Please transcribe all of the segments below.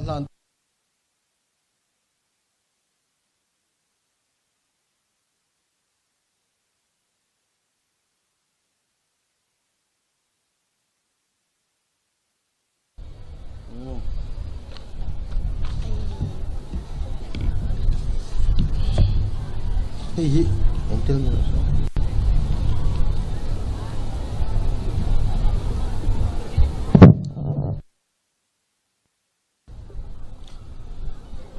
hlan. Hei hi awm tel maw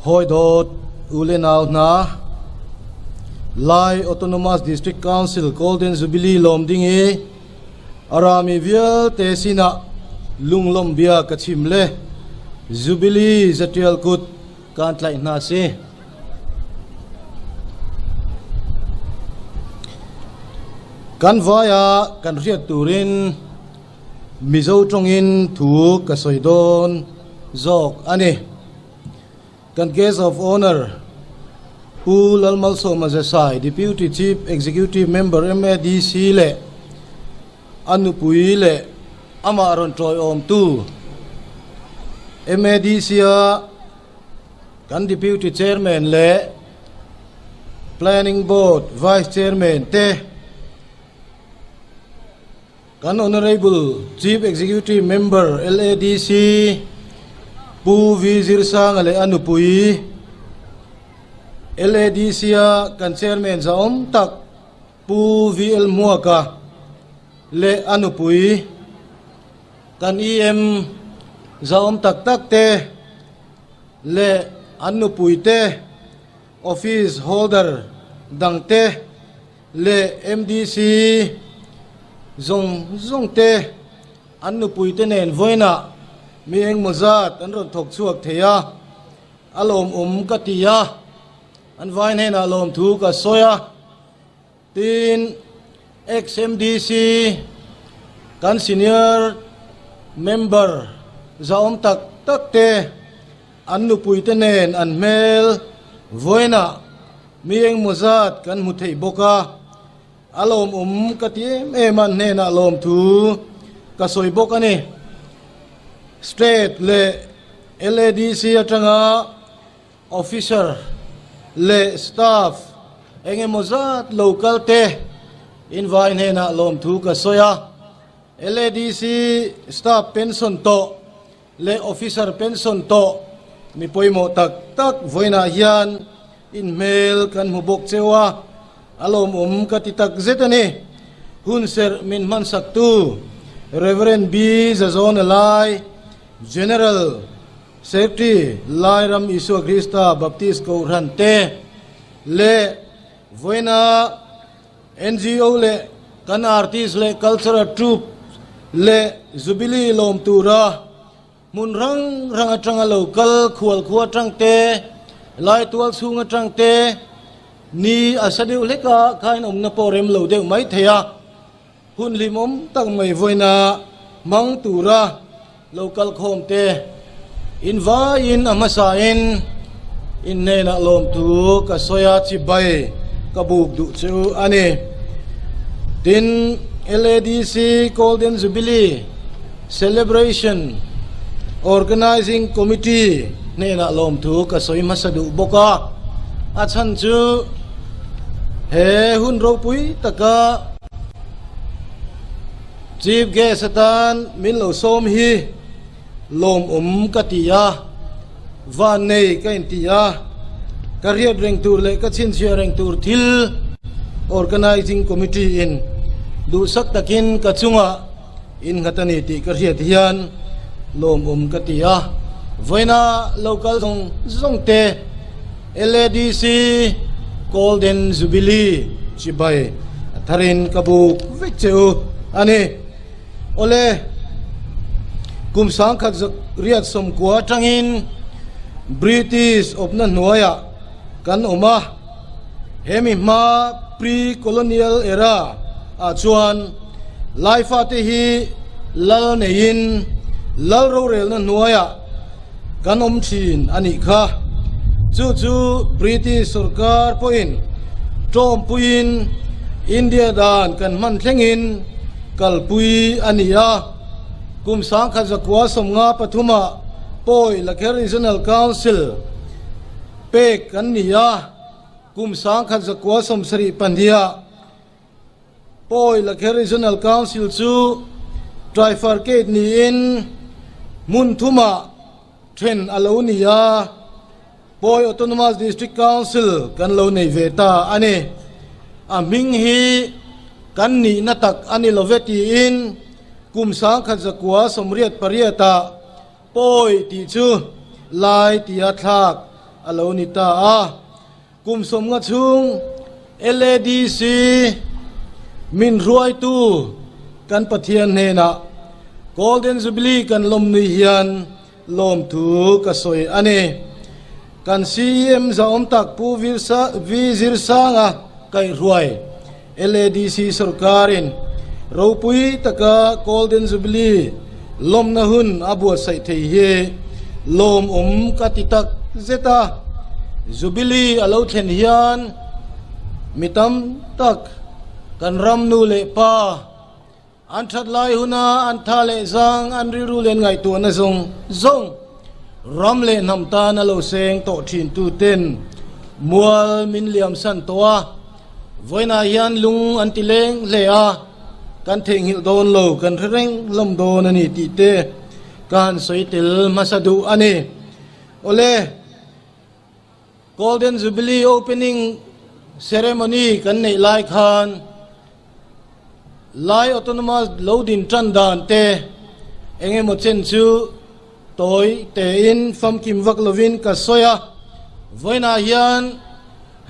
Hawi dawt u le nau hna Lai Autonomous District Council Golden Jubilee lawm ding i A rami vialte sinah lunglawmh bia ka chim le Jubilee zatial kut kaan tlaih hna si. Kan vai ah kan hriat turin Mizo tawngin thu ka sawi dawn zawk a ni. Kan Guest of Honour Pu Lalmalsawma Zesai, Deputy Chief Executive Member MADC leh a nupui leh amah rawn tawiawmtu MADC-a kan Deputy Chairman leh Planning Board Vice Chairman te, Kan Honourable Chief Executive Member LADC Pu V Zirsanga leh a nupui LADC-a kan Chairman zahawm tak Pu VL Hmuaka leh a nupui kan EM zahawm tak tak te leh an nupui te Office Holder dang te leh MDC zawng zawng te an nupuite nen vawiinah mi engmaw zat an rawn thawk chhuak thei a, a lawmawm ka ti a, an vai hnenah lawmthu ka sawi a. Tin, ex-MDC kan senior member zahawm tak tak te an nupuite nen an hmel vawiinah Mi engmaw zat kan hmu theih bawk a, a lawmawm ka ti em em a, hnenah lawmthu ka sawi bawk a ni. State leh LADC atanga officer leh staff engemaw zat lo kal te invai hnenah lawmthu ka sawi a, LADC staff pension tawh leh officer pension tawh mi pawimawh tak tak vawiinah hian inhmel kan hmu bawk cheu a, a lawmawm ka ti tak zet a ni. Hun serh min hmansaktu Rev. B. Zazawna Lai, General Secretary Lairam Isua Krista Baptist Kohhran te leh vawiina NGO leh kan artist leh cultural troupe leh Jubilee lawm tura hmun hrang hrang atanga lo kal khual khua atang te, laitual chhung atang te ni a sa deuh hlek a, khain awmna pawh rem lo deuh mai thei a, hun hlimawm tak mai vawiina hmang tura lo kal khawm te invaiin a hmasain in hnenah lawmthu ka sawi a, chibai ka buk duh chu a ni. Tin, LADC Golden Jubilee Celebration Organising Committee hnenah lawmthu ka sawi hmasa duh bawk a, a chhan chu he hun ropui taka Chief Guest atan min lo sawm hi lawmawm ka ti a, vannei ka inti a, ka riat reng tur leh ka chhinchhiah reng tur thil Organising Committee in duhsak takin ka chungah innghat a ni tih ka hriat hian lawmawm ka ti a. Vawiina local zawng zawng te LADC Golden Jubilee chibai a tharin ka buk vek che u a ni. Awle, kum sangkhat riat sawmkua atangin British awpna hnuaiah kan awm a, hemi hma pre-colonial era ah chuan Laifate hi lal neiin lal rorelna hnuaiah Kan awm thin a nih kha. Chu chu British sorkar pawhin tawmpuiin India dan kan hman thlengin kalpui a ni a. Kum 1933 Pawi Lakher Regional Council pek kan ni a, kum 1972-ah Pawi Lakher Regional Council chu trifurcate niin hmun thumah then a lo ni a, Pawi Autonomous District Council kan lo nei ve ta a ni. A hming hi kan nihna tak a ni love tiin kum 1988-ah Pawi tih chu Lai tia thlak a lo ni ta a. Kum 50 chhung LADC min hruaitu kan Pathian hnenah Golden Jubilee kan lawmnui hian lawmthu ka sawi a ni. Kan CEM zahawm tak Pu V Zirsanga kaihhruai LADC sorkarin ropui taka Golden Jubilee lawmna hun a buatsaih thei hi lawmawm ka ti tak zet a. Jubilee a lo thlen hian mi tam tak kan ram nu leh pa, An that lai huna an tha leh zang an rilru len ngaihtuahna zawng zawng ram leh hnam tan a lo seng tawh thin tu ten mual min liam san tawh a, vawiinah hian lung an ti leng hle a, kan theihnghilh dawn lo kan hre reng hlawm dawn a ni tih te ka han sawi tel hmasa duh a ni. Awle. Golden Jubilee Opening Ceremony kan neih lai khan Lai Autonomous lo din tan dan te eng emaw chen chu tawi tein famkim vak lovin ka sawi a. Vawiinah hian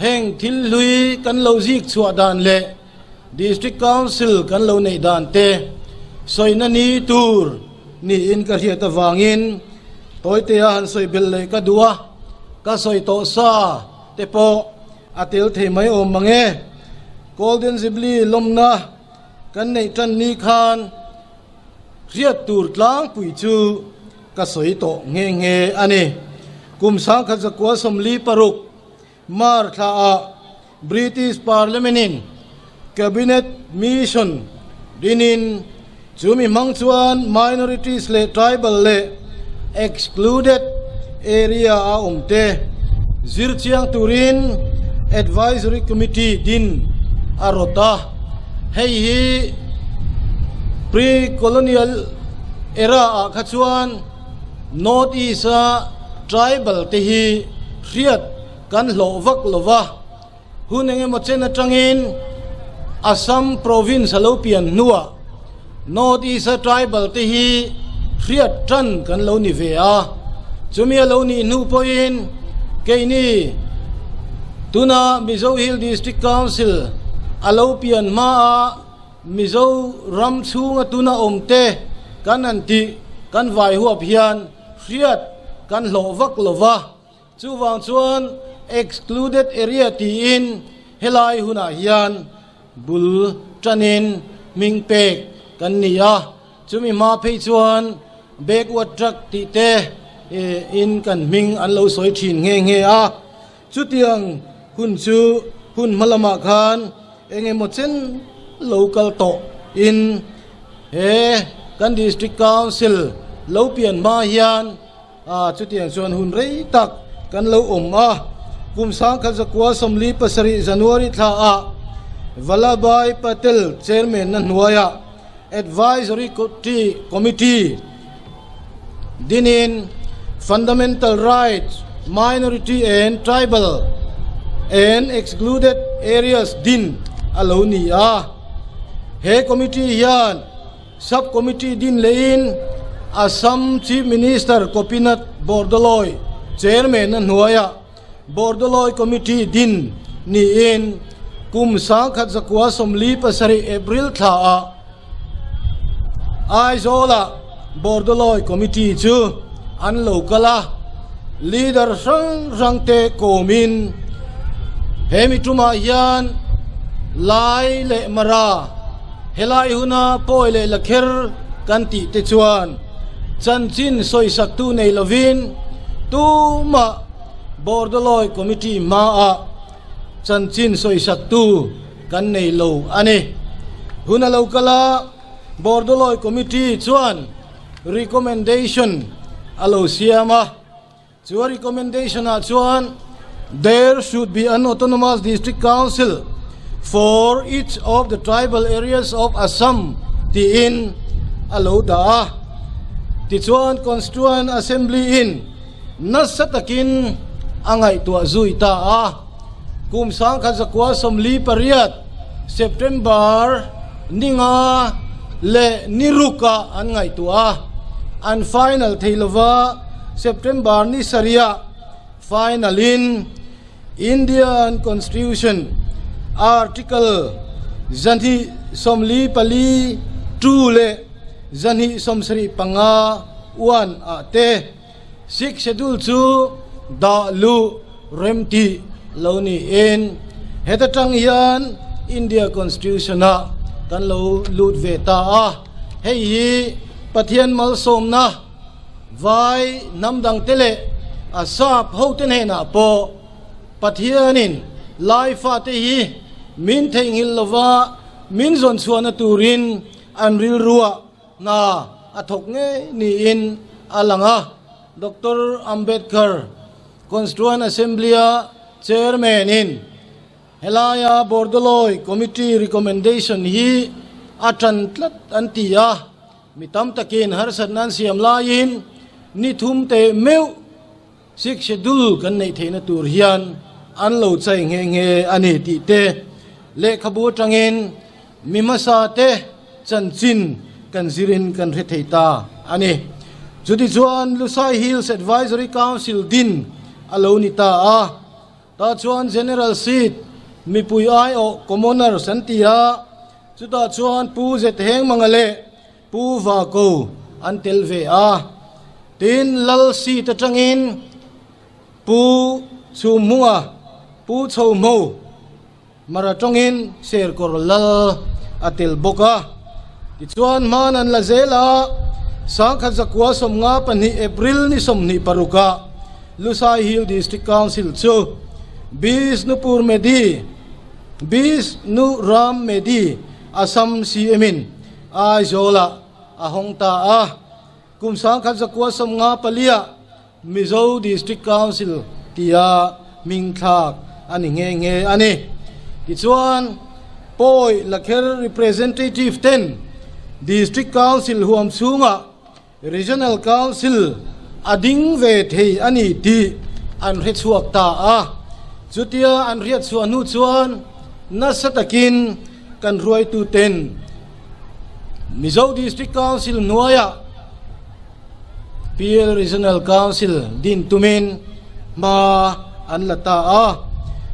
heng thil hlui kan lo zik chhuah dan leh District Council kan lo neih dan te sawina ni tur niin ka hriat avangin tawitea han sawi belh leh ka duh a, ka sawi tawh sa te pawh a tel thei mai awm mang e. Golden Jubilee lawmna kan neih tan ni khan hriat tur tlangpui chu ka sawi tawh nghe nghe a ni. Kum 1946 Mar thlaah British Parliament-in Cabinet Mission dinin chumi hmang chuan minorities leh tribal leh excluded area-a awmte zir chiang turin Advisory Committee din a rawt a. Hei hi pre-colonial era-ah kha chuan North East-a tribal te hi hriat kan hlawh vak lo va, hun eng emaw chen atangin Assam province a lo pian hnuah North East-a tribal te hi hriat tan kan lo ni ve a, chumi a lo nih hnu pawhin keini tuna Mizo Hill District Council a lo pian hmaah Mizo ram chhunga tuna awmte kan han tih kan vai huap hian hriat kan hlawh vak lo va, chuvang chuan excluded area tiin helai hunah hian bul tanin hming pek kan ni a, chumi hma phei chuan backward track tih te in kan hming an lo sawi thin nghe nghe a. Chutiang hun chu hun hma lamah khan eng emaw chen lo kal tawh in he kan District Council lo pian hma hian chutiang chuan hun rei tak kan lo awm a. Kum 1947 January thla ah Vallabhbhai Patel Chairman na hnuaiah Advisory Committee dinin Fundamental Rights, Minority and Tribal and Excluded Areas din a lo ni a. He committee hian sub committee din lehin Assam Chief Minister Gopinath Bordoloi chairman a hnuaiah Bordoloi Committee din niin kum 1947 April thlaah Aizawlah Bordoloi Committee chu an lo kal a, leader hrang hrangte kawmin he mi tumah hian Lai leh Mara helai huna pawi leh lakher kan tih te chuan chanchin sawisaktu nei lovin tumah Bordoloi Committee hmaah chanchin sawisaktu kan nei lo a ni. Hun a lo kal a, Bordoloi Committee chuan recommendation a lo siam a. Chu a recommendation ah chuan There should be an autonomous district council for each of the tribal areas of Assam tiin a lo dah a. Tichuan Constituent Assembly in nasa takin a ngaihtuah zui ta a. Kum 1948 September ninga leh ni rukah an ngaihtuah a, an final thei lova September ni sarihah final in Indian Constitution Article 244 2 leh 275 1 ah te Sixth Schedule chu dah luh rem tih lo niin heta tang hian India Constitution ah kan lo lut ve ta a. Hei hi Pathian malsawmna vai hnam dang te leh a sap ho te hnenah pawh Pathianin lai fate hi min theihnghilh lova min zawn chhuahna turin an rilruah Hna a thawk ngei niin a lang a, Doctor Ambedkar Constituent Assembly-a Chairman-in helaia Bordoloi Committee recommendation hi a tan tlat an ti a, mi tam takin harsatna an siam laiin ni thum teh meuh Sixth Schedule kan neih theihna tur hian an lo chai nghe nghe a ni tih te lehkhabu atangin mi hmasa te chanchin kan zirin kan hre thei ta a ni. Chutichuan Lusai Hills Advisory Council din a lo ni ta a, tah chuan General Seat mipui aiawh Commoners an ti a, chutah chuan Pu Zethengmanga leh Pu Vako an tel ve a, tin Lal seat atangin Pu Chhumhmunga, Pu Chhohmo Mara tawngin Serkawr Lal a tel bawk a. Tichuan hman an la zel a, 1952 April ni 26 ah Lusai Hill District Council chu Bishnupur Medhi, Bishnu Ram Medhi, Assam CM in Aizawlah a hawng ta a, kum 1954 Mizo District Council tia hming thlak a ni nghe nghe a ni. Tichuan, Pawi Lakher Representative ten District Council huam chhungah Regional Council a ding ve thei a ni tih an hre chhuak ta a. Chutia an hriat chhuah hnu chuan nasa takin kan hruaitu ten Mizo District Council hnuaiah PL Regional Council din tumin hma an la ta a.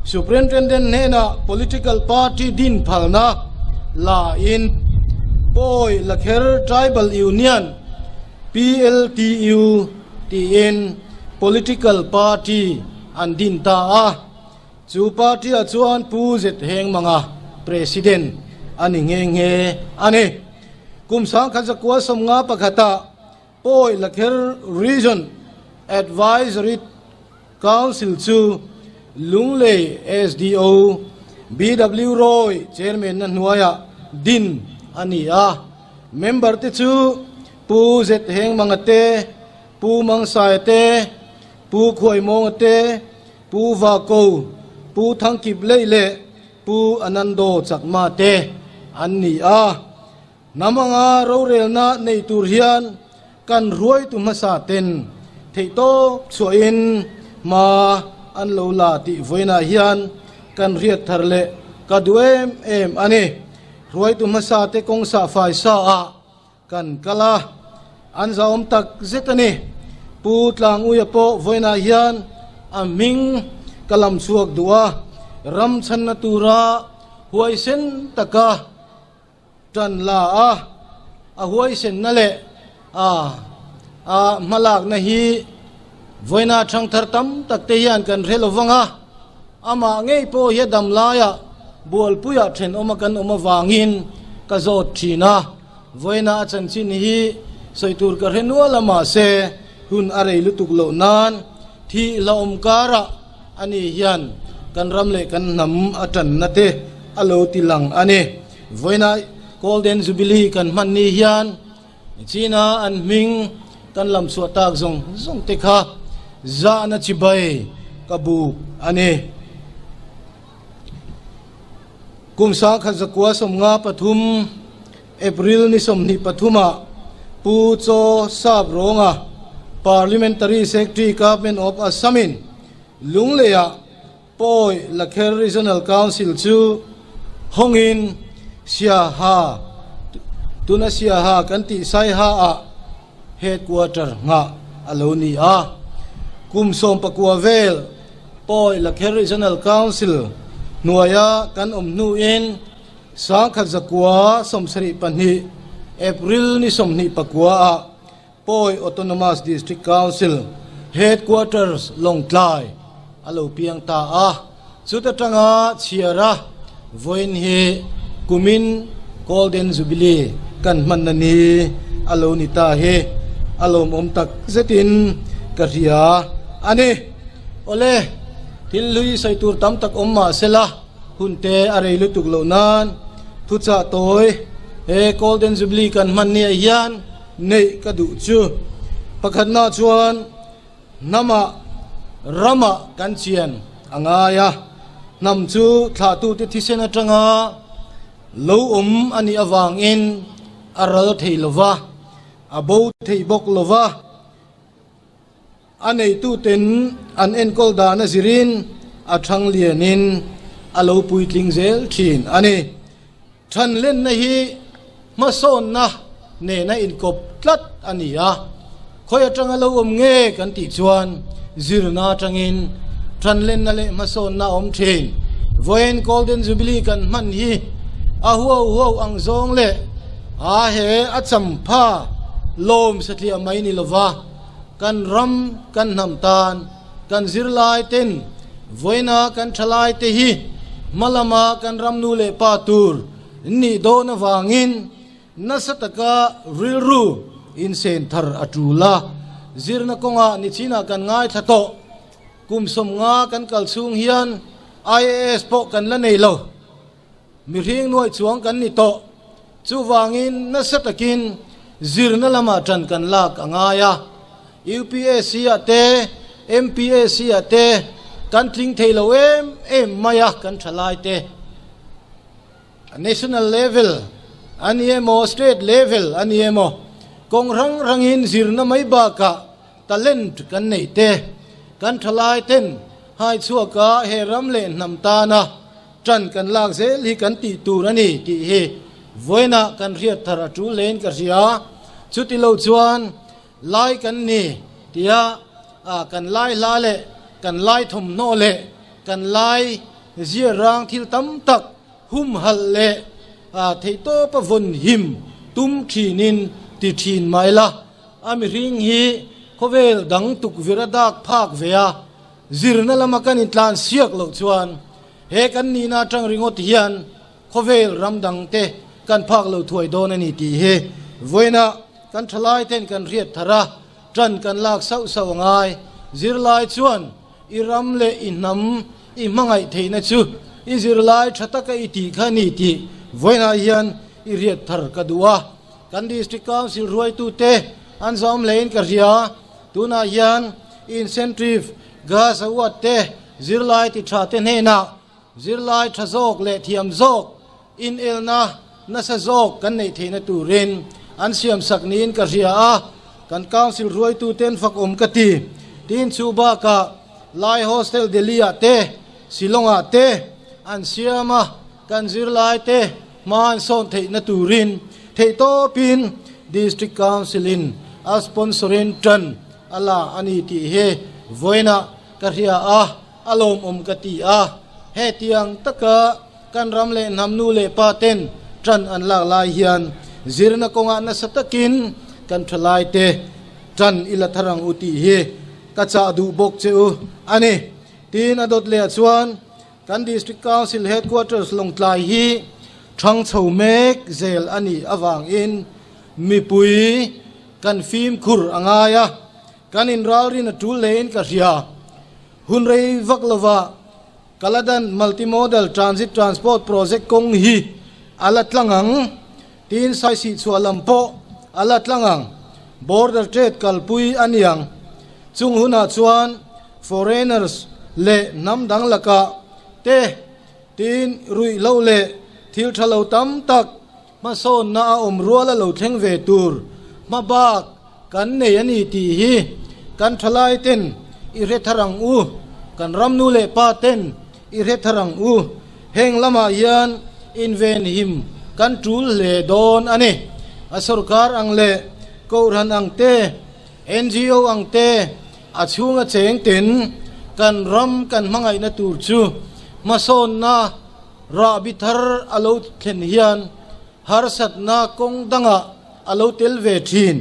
Superintendent hnenah political party din phalna la in Pawi Lakher Tribal Union, PLTU, tiin political party an din ta a. Chu party-ah chuan Pu Zethengmanga President a ni nghe nghe a ni. Kum 1951-ah Pawi Lakher Region Advisory Council chu Lunglei SDO BW Roy Chairman-na hnuaiah din a ni a. Member-te chu Pu Zethengmanga te, Pu Mangsaia te, Pu Khuaimawnga te, Pu Vako, Pu Thangkip Lei leh Pu Anando Chakma te an ni a. Hnam anga rorelna nei tur hian kan hruaitu hmasa ten theihtawp chhuahin hma an lo la tih vawiinah hian kan hriat thar leh ka duh em em a ni. Hruaitu hmasa te kawng sah fai sa ah Kan kal a, an zahawm tak zet a ni. Pu Tlanguia pawh vawiinah hian a hming ka lam chhuak duh a, ram chhanna tura huaisen taka tan la a, a huaisenna leh a a hmalakna hi vawiina thangthar tam tak te hian kan hre lo vang a, amah ngei pawh hi a dam laiah Bualpuiah thenawma kan awm avangin ka zawt thin a. Vawiina a chanchin hi sawi tur ka hre nual a mahse hun a rei lutuk loh nan thi hlauhawm karah ani hian kan ram leh kan hnam a tanna te a lo ti lang a ni. Vawiina Golden Jubilee kan hman ni hian China an hming kan lam chhuah tak zawng zawng te kha zahna chibai ka buk a ni. Kum 1953 April ni 23 ah Pu Chaw Sap Rawnga Parliamentary Secretary Government of Assam in Lungleiah Pawi Lakher Regional Council chu hawngin Siaha, tuna Siaha kan tih Saiha ah headquarter nghah a lo ni a. Kum 19 vel Pawi Lakher Regional Council hnuaia kan awm hnuin 1972 April ni 29 ah Pawi Autonomous District Council Headquarters Lawngtlai a lo piang ta a, chuta tanga chhiara vawiin hi kumin Golden Jubilee kan hmanna ni a lo ni ta hi a lawmawm tak zetin ka hria a ni. Awle, thil hlui sawi tur tam tak awm mah sela, Hun te a rei lutuk loh nan thuchah tawi he Golden Jubilee kan hman niah hian neih ka duh chu. Pakhatna chuan hnamah ramah kan chian a ngai a, hnam chu thlahtute thisen atanga lo awm a nih avangin a ral thei lova, a bo thei bawk lova. A neituten an enkawl dan a zirin a thang lianin a lo puitling zel thin a ni. Thanlenna hi hmasawnna nena inkawp tlat a ni a, khawi atanga lo awm nge kan tih chuan zirna atangin thanlenna leh hmasawnna a awm thin. Vawiin Golden Jubilee kan hman hi a huau huau ang zawng leh a he a champha lawm satliah mai ni lova, Kan ram, kan hnam tan, kan zirlai ten vawiina kan thalai te hi hma lama kan ram nu leh pa tur nih dawn avangin nasa taka rilru insen thar a tul a. Zirna kawngah nichinah kan ngaithla tawh. Kum 50 kan kal chhung hian IAS pawh kan la nei lo. Mihring nuai chuang kan ni tawh. Chuvangin nasa takin zirna lamah ṭan kan lak a ngai a. UPSC ah te, MPSC ah te kan tling thei lo em em mai a kan ṭhalai te. National level a ni emaw, state level a ni emaw, kawng hrang hrangin zirna mai bakah Talent kan neih te, kan thalai ten hai chhuaka he ram leh hnam tana tan kan lak zel hi kan tih tur a ni tih hi vawiinah kan hriat thar a tul hlein ka hria. Chuti lo chuan lai kan ni tia kan lai hla leh kan lai thawmhnaw leh kan lai zia rang thil tam tak Humhalh leh theihtawpa vawn him tum thinin ti thin mai la, a mihring hi khawvel dang tukverh a dak phak ve a, zirna lama kan intlan siak loh chuan he kan nihna atang ringawt hian khawvel ram dangte kan phak lo thuai dawn a ni tih hi vawiinah kan thalai ten kan hriat thar a, tan kan lak sauh sauh a ngai. Zirlai chuan I ram leh i hnam i hmangaih theihna chu i zirlai tha taka i tih kha a ni tih vawiinah hian i riat thar ka duh a. Kan District Council ruaitute an zawm hlein ka hria. Tunah hian incentive, gas award te zirlai ti tha te hnenah Zirlai tha zawk leh thiam zawk inelna nasa zawk kan neih theihna turin an siamsak niin ka hria a, kan Council ruaituten fakawm ka ti. Tin, chu bakah Lai Hostel Delhi-ah te, Shillong-ah te an siam a, kan zirlaite hma an sawn theihna turin theihtawpin District Council-in a sponsorin tan a la a ni tih hi vawiinah ka hria a. A lawmawm ka ti a, hetiang taka kan ram leh hnam nu leh pa ten tan an lak lai hian zirna kawngah nasa takin kan thalaite tan i la thar ang u tih hi ka chah duh bawk che u a ni. Tin, a dawt leh ah chuan kan District Council Headquarters Lawngtlai hi thang chho mek zel a nih avangin mipui kan fimkhur a ngai a, Kan inralrin a tul hlein ka hria. Hun rei vak lova Kaladan Multimodal Transit Transport Project kawng hi a la tlang ang, tiin Saisih chhuah lam pawh a la tlang ang. Border Trade kalpui a ni ang. Chung hunah chuan foreigners leh hnam dang lakah te tin ruihhlo leh thil tha lo tam tak hmasawnna a awm rual a lo thleng ve tur hmabak kan nei a ni tih hi kan thalai ten i hre thar ang u, kan ram nu leh pa ten i hre thar ang u. Heng lamah hian invenhim kan tul hle dawn a ni. A sorkar ang leh Kohhran ang te, NGO ang te a chhunga cheng ten kan ram kan hmangaihna tur chu hmasawnna rahbi thar a lo thlen hian harsatna kawng dangah a lo tel ve thin.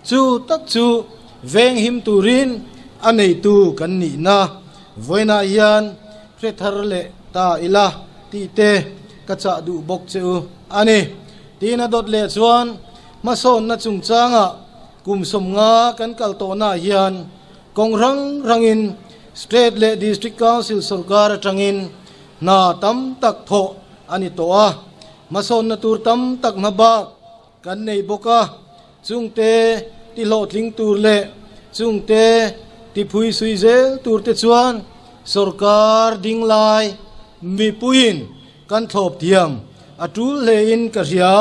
Chu tak chu venghim turin a neitu kan nihna vawiinah hian hre thar leh ta ila tih te ka chah duh bawk che u a ni. Tiin a dawt leh chuan Hmasawnna chungchangah kum 50 kan kal tawhnaah hian kawng hrang hrangin State leh District Council sorkar atangin hna tam tak thawh a ni tawh a, hmasawnna tur tam tak hna bak kan nei bawk a, chungte ti hlawhtling tur leh chungte ti phui sui zel tur te chuan sorkar ding lai mipuiin kan thlawp thiam a tul hlein ka hria.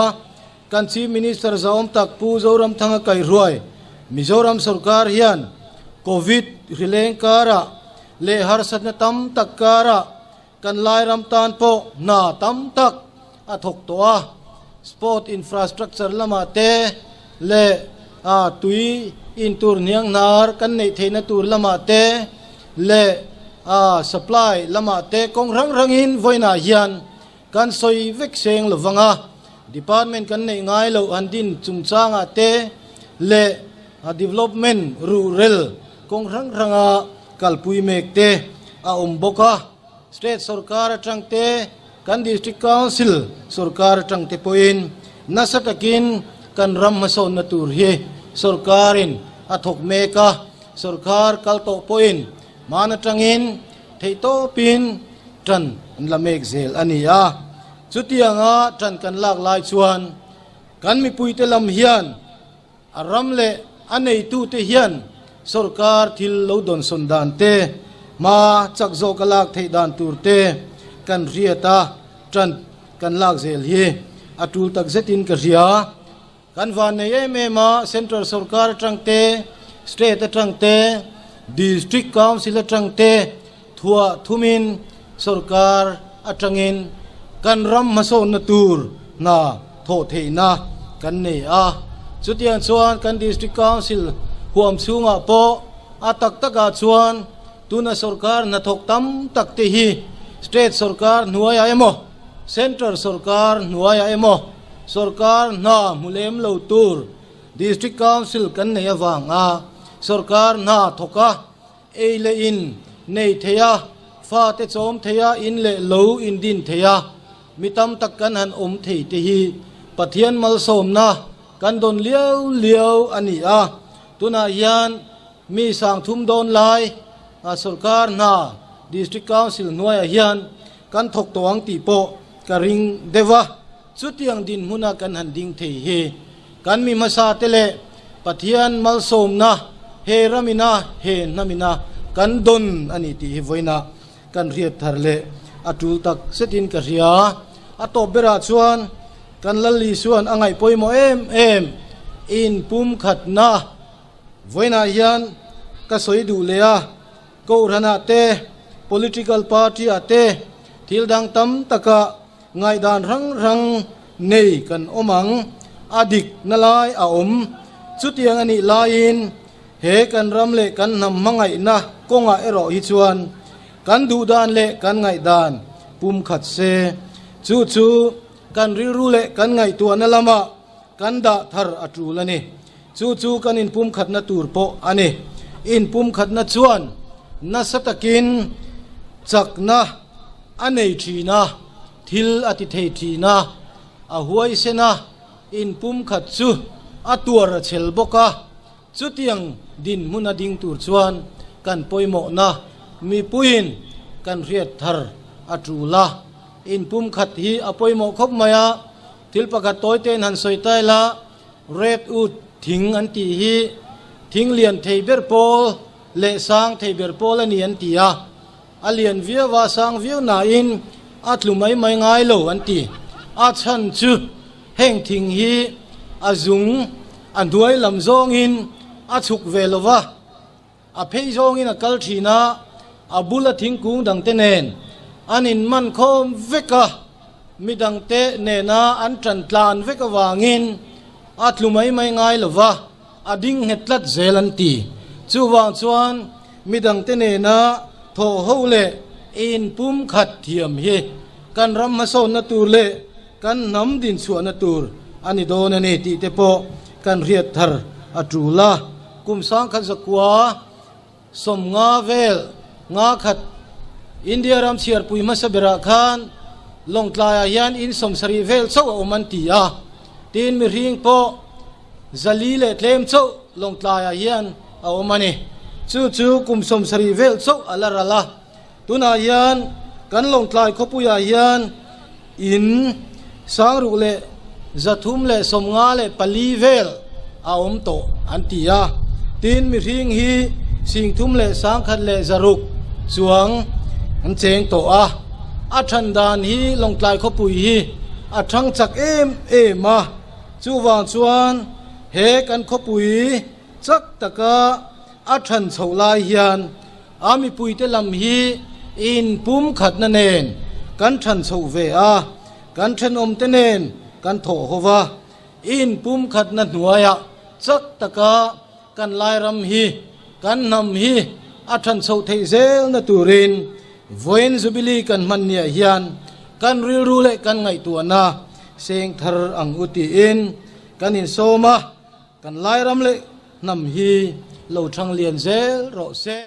Kan Chief Minister zahawm tak Pu Zoramthanga kaihruai Mizoram sorkar hian Covid rileng karah leh harsatna tam tak karah kan Lairam tan pawh hna tam tak a thawk tawh a. Sport infrastructure lamah te leh tui in tur hniang hnar kan neih theihna tur lamah te leh supply lamah te kawng hrang hrangin vawiinah hian Kan sawi vek seng lo vang a, department kan neih ngai loh han din chungchangah te leh development ruhrel kawng hrang hranga kalpui mek te a awm bawk a. State sorkar atang te, kan District Council sorkar atang te pawhin nasa takin kan ram hmasawnna tur hi sorkarin a thawk mek a, sorkar kal tawh pawhin hman atangin theihtawpin Ṭan an la mek zel a ni a, chutianga ṭan kan lak lai chuan kan mipuite lam hian a ram leh a neitute hian sorkar thil lo dawnsawn dan te, hma chak zawk a lak theih dan tur te kan hriat a, ṭan kan lak zel hi a ṭul tak zetin ka hria. Kan van nei em em a, Central sorkar atang te, State atang te, District Council atang te thuah thumin sorkar atangin kan ram hmasawnna tur hna thawh theihna kan nei a. Chutiang chuan kan District Council huam chhungah pawh a tak takah chuan tuna sorkar hnathawk tam tak te hi State sorkar hnuaiah emaw, Central sorkar hnuaiah emaw, Sorkar hna hmu lem lo tur District Council kan nei avanga sorkar hna thawk a, ei leh in nei thei a, fate chawm thei a, in leh lo in din thei a, mi tam tak kan han awm thei te hi Pathian malsawmna kan dawn liau liau a ni a. Tunah hian mi 3000 dawn lai sorkar hna District Council hnuaiah hian kan thawk tawh ang tih pawh ka ring deuh a. Chutiang dinhmuna kan han ding thei hi kan mi hmasa te leh Pathian malsawmna he ramina he hnamina kan dawn a ni tih hi vawiinah kan hriat thar leh a tul tak zetin ka hria. A tawp berah chuan kan Lal Isuan a ngaih pawimawh em em inpumkhatna vawiinah hian ka sawi duh leh a. Kohhranah te, political party-ah te thil dang tam taka Ngaihdan hrang hrang nei kan awm ang, a dik na lai a awm. Chutiang a nih laiin he kan ram leh kan hnam hmangaihna kawngah erawh hi chuan kan duhdan leh kan ngaihdan pum khat se. Chu chu kan rilru leh kan ngaihtuahna lamah kan dah thar a tul a ni. Chu chu kan inpumkhatna tur pawh a ni. Inpumkhatna chuan nasa takin chakna a nei thin a, thil a ti thei thin a, a huaisen a, inpumkhat chu a tuar a chhel bawk a. Chutiang dinhmun a ding tur chuan kan pawimawhna mipuiin kan hriat thar a tul a. Inpumkhat hi a pawimawh khawp mai a, thil pakhat tawi tein han sawi ta ila, Red Wood. Thing an tih hi thing lian thei ber pawl leh sang thei ber pawl a ni an ti a. A lian viau a, sang viau nain a tlu mai mai ngai lo an ti. A chhan chu heng thing hi a zung a hnuai lam zawngin a chhuk ve lo va, a phei zawngin a kal thin a, a bula thingkung dangte nen an inman khawm vek a, mi dangte nena an tan tlan vek avangin a tlu mai mai ngai lo va. A ding nghet tlat zel an ti. Chuvang chuan midangte nena thawh ho leh inpum khat thiam hi kan ram hmasawnna tur leh kan hnam dinchhuahna tur a ni dawn a ni tih te pawh kan hriat thar a tul a. Kum sangkhat zakua 50 vel nga khat India ram chhiarpui hmasa berah khan Lawngtlaiah hian in 70 vel chauh a awm an ti a. Tin mihring pawh 400 leh tlem chauh Lawngtlaiah hian a awm a ni. Chu chu kum 70 vel chauh a la ral a. Tunah hian kan Lawngtlai khawpuiah hian in 6354 vel a awm tawh an ti a. Tin mihring hi 31,600 chuang an cheng tawh a. A than dan hi Lawngtlai khawpui hi a thang chak em em a. Chuvang chuan he kan khawpui chak taka a than chhoh lai hian a mipuite lam hi inpum khatna nen kan than chhoh ve a, kan thenawmte nen kan thawh ho va, inpum khatna hnuaiah chak taka kan Lairam hi, kan hnam hi a than chhoh theih zelna turin Vawiin Jubilee kan hman niah hian kan rilru leh kan ngaihtuahna seng thar ang u tiin kan insawm a, kan Lairam leh hnam hi lo thang lian zel rawh se.